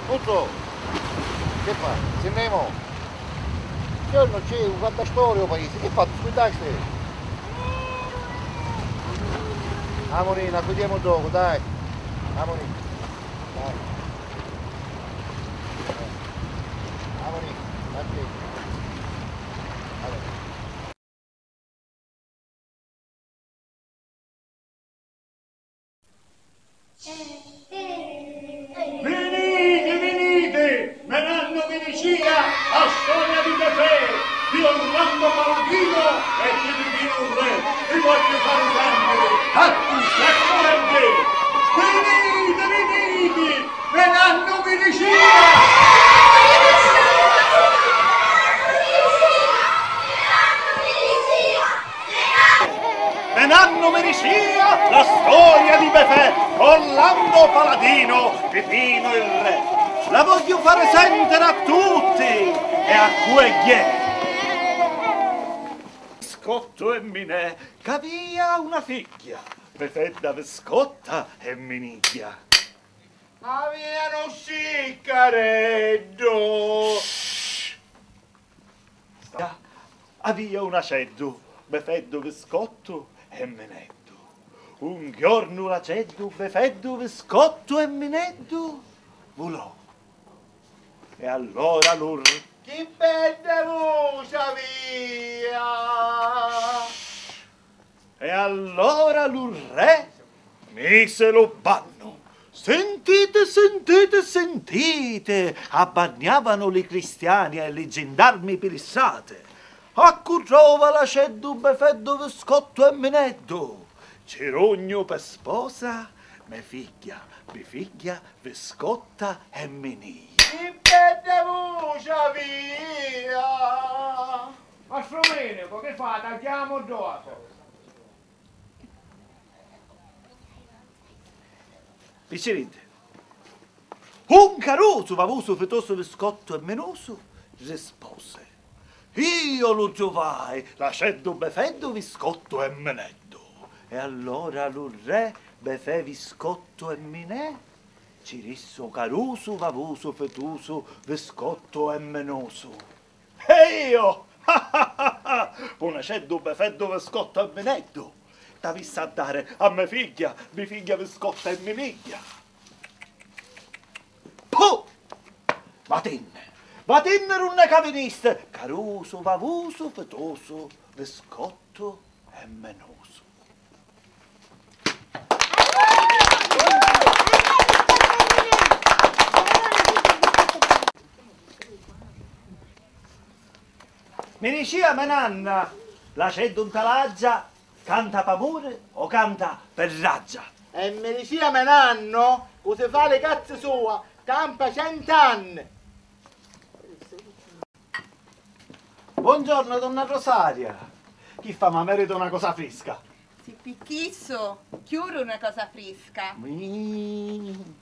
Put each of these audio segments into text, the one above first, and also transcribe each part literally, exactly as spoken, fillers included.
Puzzo, che fa? Si nn'emu? Giorno c'è un fantastoria o paese. Che fa? Scuidasti? Amorì, n'accugghiemu ddocu, dai. Amorì. Dai. Amorì, a te. Allora. Viniti, viniti! Menannu mi dicìa a storia di Befè, di Orlando Paladino e di Pipino Re. Vi vogghiu fari sèntiri tutti e volentieri! Viniti, viniti! Menannu mi dicìa! Menannu mi dicìa la storia di Befè, Orlando Paladino, Pipino il Re. La vogghiu fari sèntiri a tutti e a cu è ghjè. Scottu e Minè, c'avìa una figghia, Befedda, Viscotta e Minigghia. Avìanu un siccareddu. Avìa un aceddu, Befeddu, Viscottu e Mineddu. Un jornu l'aceddu, Befeddu, Viscottu e Mineddu vulò. E allora lu r-, chi bedda vuci avìa! E allora lu re mise lu bannu. Sintiti, sintiti, sintiti! Abbanniavanu li cristiani e li gindarmi pi li strati. A cu trova l'aceddu, Befeddu, Viscottu e Mineddu? Ci rugnu pe sposa me figghia, Bifigghia, Viscotta e Minigghia. Chi bedda vuci avìa! Mastru Menicu, chi fati? Tagghiamu ddocu? Picciriddi. Un carusu, vavusu, fitusu, viscottu e minusu, risposi: Io lu truvai, l'aceddu, Befeddu, Viscottu e Mineddu. E allora lu re, Befè, Viscottu e Minè, ci rissi u carusu, vavusu, fitusu, viscottu e minusu. E io! P'un aceddu, Befeddu, Viscottu e Mineddu t'avissi a dari a me figghia, Bifigghia, Viscotta e Minigghia. Puh! Vatinni, vatinni d'unni ca vinisti, carusu, vavusu, fitusu, viscottu e minusu. Mi dicia me nanna, l'aceddu nta l'aggia canta p'amuri o canta pi raggia? E mi dicia me nannu, cu si fa li cazzi sua, campa cent'anni. Buongiorno, donna Rosaria. Chi fa, ma merita una cosa frisca? Si pi chissu, chiuru una cosa frisca. Mii.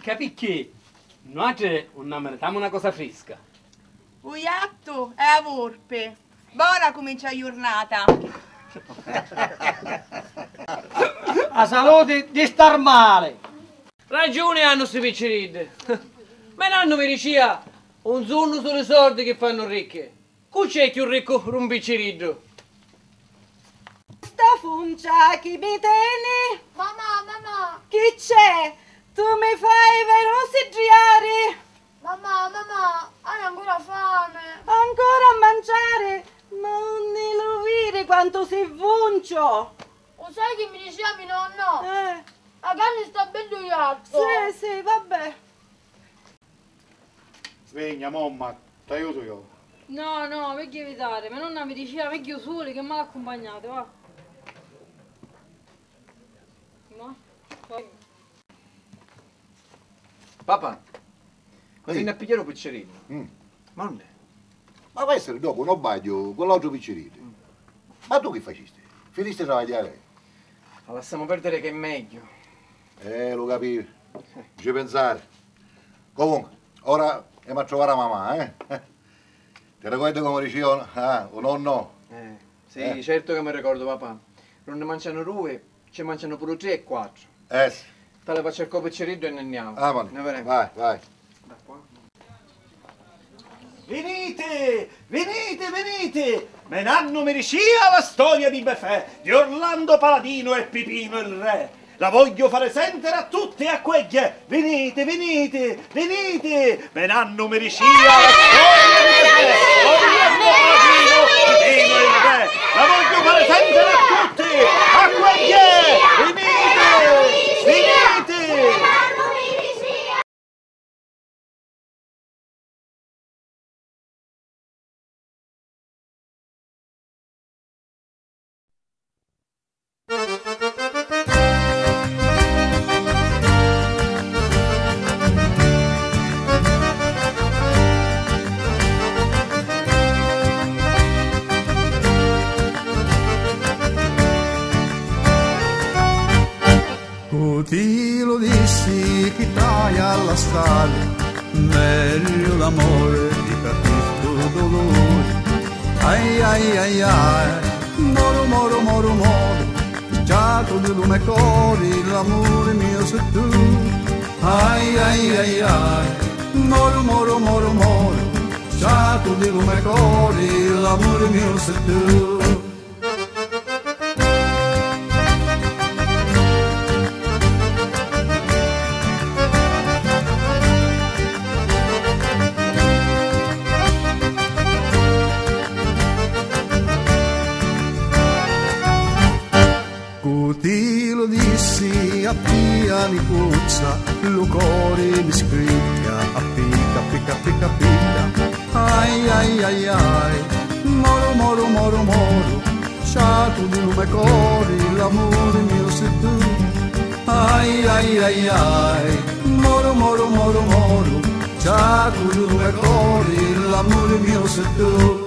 Ca picchì nuatri nun nna meritamu na cosa frisca. U jattu e a vurpi. Bona cumincia jurnata. A saluti di star mali. Ragiuni hannu sti picciriddi. Me nannu mi dicia, un sunnu sulu i sordi chi fannu ricchi. Cu c'è chiù riccu d'un picciriddu? Sta funcia chi mi teni? Mamà, mamà! Chi c'è? Tu mi fai veru siddiari! Mamà, mamà, haiu ancora fami! Ancora a manciari? Ma unni lu viri quantu si funcio? U sai chi mi dicia mi nonnu? Eh. A carni sta beddu jattu! Sì, sì, vabbè. Svegna, momma, t'aiutu io. No, no, megghiu evitari. Me nonna mi dicia megghiu suli che mal accumpagnati, va. No? Papà, vinni a pigghiari u picciriddu. Mm. Ma unn'è? Ma va essiri ddocu, non sbagliu, cu l'autru picciriddu. Mm. Ma tu chi facisti? Finisti di travagghiari? Ma lassamu perdiri che è megghiu. Eh, lu capivi. Ci pinsari. Comunque, ora emu a truvari a mamà, eh? Ti ricordi comu dicia, ah, u nonnu? Eh, sì, eh, certu ca mi ricordu, papà. D'unni mancianu dui, ci mancianu puru tri e quattru. Eh, sì. Te levaci il copicciriddu e ne andiamo. Ah, va. Ne vedemu. Vai, vai. Viniti, viniti, viniti! Me nannu mi dicia la storia di Befè, di Orlando Paladino e Pipino il re. La voglio fare sentire a tutti, a quegghie. Viniti, viniti, viniti! Me nannu mi dicia la storia di Befè, Orlando Paladino, Pipino il re. La voglio fare sentire a tutti, a quegghie. Viniti, viniti! Cu ti lu dissi chi t'haiu a lassari, megliu l'amuri di capistu duluri. Ai ai ai ai, moru moru moru moru, ciatu di lu me cori, l'amuri miu si tu. Ai ai ai ai, moru moru moru moru, ciatu di lu me cori, l'amuri miu si tu. Cu ti lu dissi a tia nicuzza, lu cori mi scricchia a picca, picca, picca, picca. Ai ai ai ai, moru moru moru moru, ciatu di lu me cori, l'amuri miu si tu. Ai ai ai ai, moru moru moru moru, ciatu di lu me cori, l'amuri miu si tu.